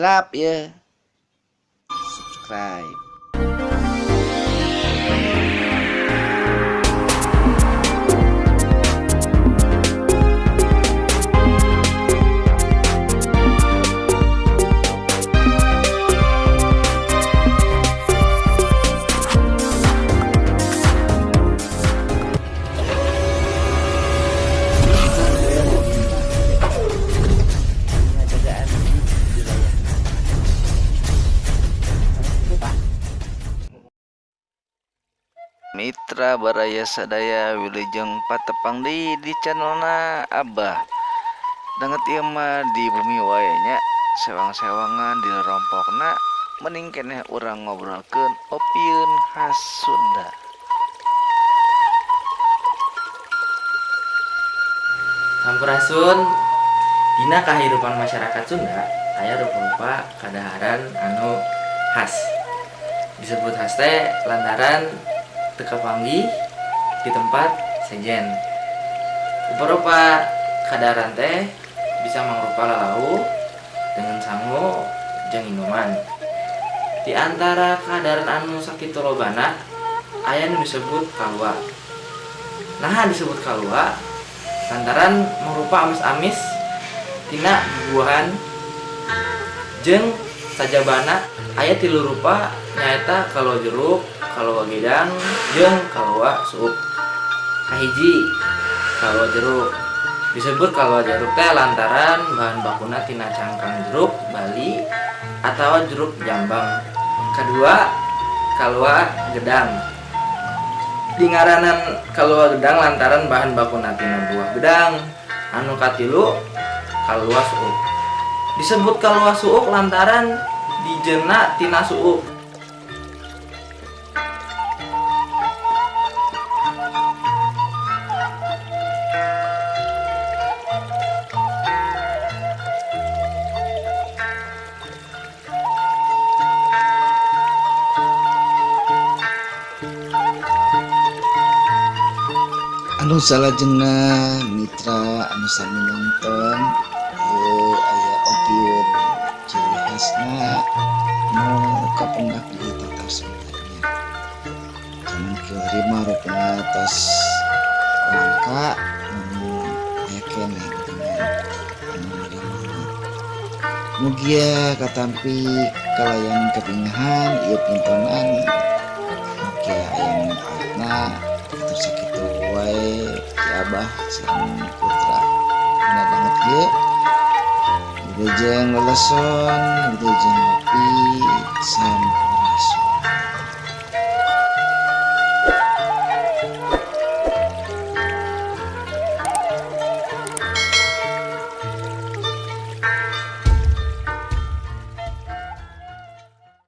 Hilap ya, subscribe. Mitra baraya sadaya, wilujeng patepang di channelna Abah. Danget ieu mah di bumi wae nya, sewang-sewangan di rompokna, mending keneh urang ngobrolkeun opieun khas Sunda. Sampurasun. Dina kahirupan masyarakat Sunda aya rupa-rupa kadaharan anu khas. Disebut khas teh lantaran teu kapanggih di tempat sejen. Rupa-rupa kadaharan teh bisa mangrupa lalauh dengan sangu jeung minuman. Di antara kadaharan anu sakitu lobana aya nu disebut kalua. Nah, disebut kalua lantaran mangrupa amis-amis tina bubuahan jeung sajabana aya tilu rupa, nyaeta kalua jeruk, kalua gedang, jeung kalua suuk. Kahiji, kalua jeruk. Disebut kalua jeruk teh lantaran bahan bakuna tina cangkang jeruk Bali atau jeruk jambang. Kedua, kalua gedang. Dingaranan kalua gedang lantaran bahan bakuna tina buah gedang. Anu katilu, kalua suuk. Disebut kalua suuk lantaran dijena tina suuk. Anu salajengna, mitra anu sami nonton, ieu aya opieun ciri khasna nu kapendak di tatar Sundanya. Zaman kiwari mah rupana tos langka, namun aya keneh geuningan anu ngadamelna. Mugia katampi kalayan kabingahan ieu pintonan, mugia aya manfaatna. Kitu, sakitu wae ti Abah sareng putra dina banget ieu. Wilujeng leleson, wilujeng ngopi, sampurasun.